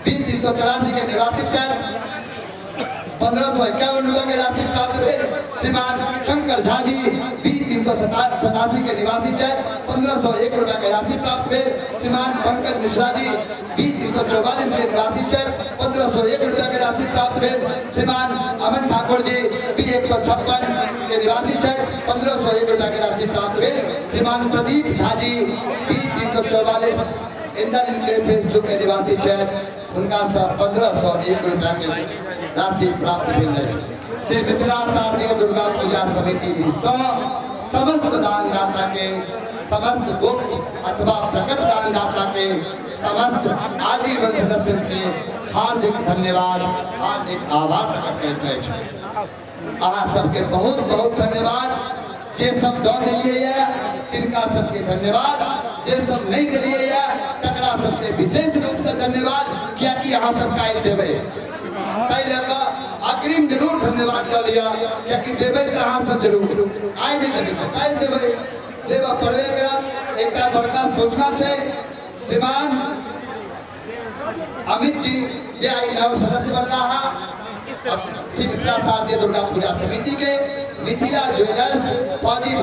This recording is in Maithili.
बी 384 के निवासी छथि। 1551 रुपया के राशि प्राप्त भेल। श्रीमान शंकर झा जी बी 387 के निवासी छथि, 1501 रुपया के राशि प्राप्त भेल। श्रीमान पंकज मिश्रा जी बी 344 के निवासी छथि, 1501 रुपया के राशि प्राप्त भेल। श्रीमान अमन ठाकुर जी बी 156 के निवासी छथि, 1501 रुपया के राशि प्राप्त भेल। श्रीमान Pradeep Jha ji B 344 Inder enclave phase 2 के निवासी छथि, हुनकासँ 1501 रुपया के राशि प्राप्त भेल अछि। से मिथिला शारदीय दुर्गा पूजा समिति दिससँ समस्त दानदाता के, समस्त गुप्त अथवा प्रकट दानदाता के, समस्त आजीवन सदस्य के हार्दिक धन्यवाद, हार्दिक आभार प्रकट करैत अछि। अहाँ सबके बहुत बहुत धन्यवाद। जे सब दऽ देलियै ये तिनका सबके धन्यवाद, जे सब नहि देलियै ये तकरा सबके विशेष रूपसँ धन्यवाद, कियाकि अहाँ सब काल्हि देबै, ताहि लऽ कऽ अग्रिम जरूर धन्यवाद लऽ लिअ, कियाकि देबै तऽ अहाँ सब जरूर, आइ नहि देबै तऽ काल्हि देबै, देबऽ पड़बे करत। एकटा बड़का सूचना छै, श्रीमान अमित जी जे आइ नव सदस्य बनला हा श्री मिथिला शारदीय दुर्गा पूजा समिति के, मिथिला ज्वेलर्स फौजी